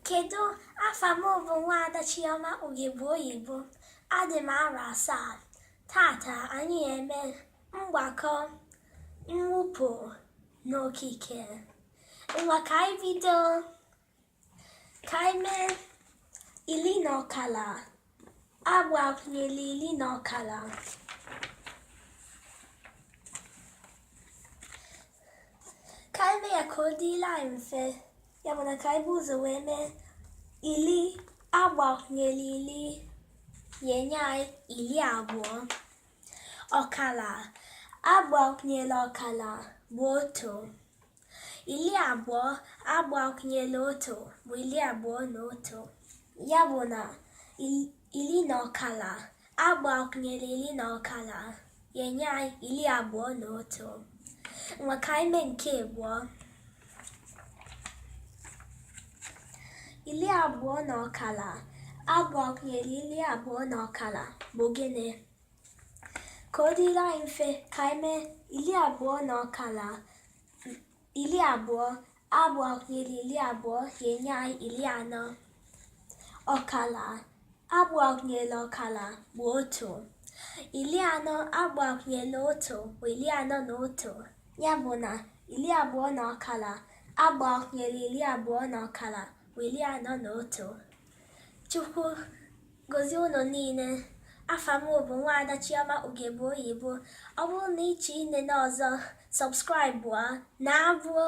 Kedu? Afa m bụ Nwaada Chioma Ugegbe Oyibo. Adị m arọ 7. Tata anyị eme mgbakọ, mwụpụ na okike. Ngwa, ka anyị bido. Ka anyị mee 10.5 agbakwunyere 10.5. Ka anyị mee ya ka ọ dịla anyị mfe, ya bụ na ka anyị bu ụzọ wee mee 10 agbakwunyere 10 ya enye anyị 20. Ọkala agbakwunyere ọkala bụ 1. 20 agbakwunyere 1 bụ 21. Ya bụ na 10.5 agbakwunyere 10.5 ya enye anyị 21. Ngwa, ka anyị mee nke abụọ. 20.5 agbakwunyere 20.5 bụ gịnị? Ka ọ dịrị anyị mfe, ka anyị mee 20.5. 20 agbakwunyere 20 ya enye anyị 40. Ọkala agbakwunyere ọkala bụ 1. 40 agbakwunyere 1 bụ 41. Ya bụ na 20.5 agbakwunyere 20.5 bụ 41. Chukwu gozie unu niile. Afa m bụ Nwaada Chioma Ugegbe Oyibo. Ọ bụrụ na ị chọọ inene ọzọ, subscribe na abụọ.